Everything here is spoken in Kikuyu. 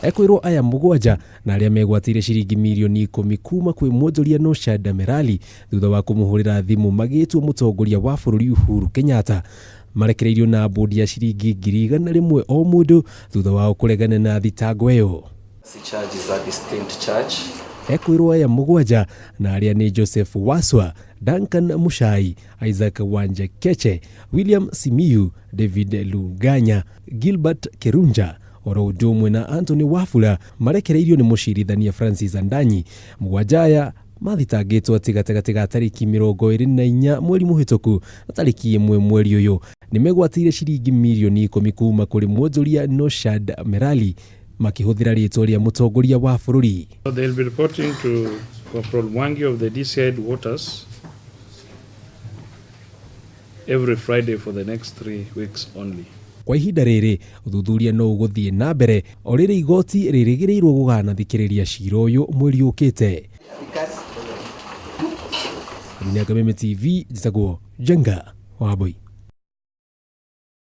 Ekwĩrwo aya mũgwanja na arĩa megwatĩire ciringi mirioni ikũmi kuma kwĩ mwonjoria Noshad Merali thutha wa kũmũhũrĩra thimũ magĩtua mũtongoria wa bũrũri Uhuru Kenyatta marekereirio na mbũndi ya ciringi 100,000 o mũndũ thutha wao kũregana na thitango ĩyo. Charge is a distinct charge. Ekwĩrwo aya mũgwanja na arĩa nĩ Joseph Waswa, Duncan Muchai, Isaac Wanjekeche, William Simiyu, David Luganya, Gilbert Kerunja oro ũndũ ũmwe na Anthony Wafula marekereirio nĩ mũcirithania Francis Andanyi. Mũgwanja aya mathitangĩtwo atĩ gatagatĩ ga tarĩki 24 mweri mũhĩtũku na tarĩki 1 mweri ũyũ nĩmegwatĩire ciringi mirioni ikũmi kuma kũrĩ mwonjoria Noshad Merali makĩhũthĩra rĩtwa rĩa mũtongoria wa bũrũri. They'll be reporting to Corporal Mwangi of the DCI headquarters every Friday for the next 3 weeks only. Kwa ihinda rĩrĩ ũthuthuria no ũgũthiĩ na mbere o rĩrĩ igoti rĩrĩgĩrĩirwo gũganathikĩrĩria cira ũyũ mweri ũkĩte. Runinga Kameme TV, njĩtagwo Njenga Wambui.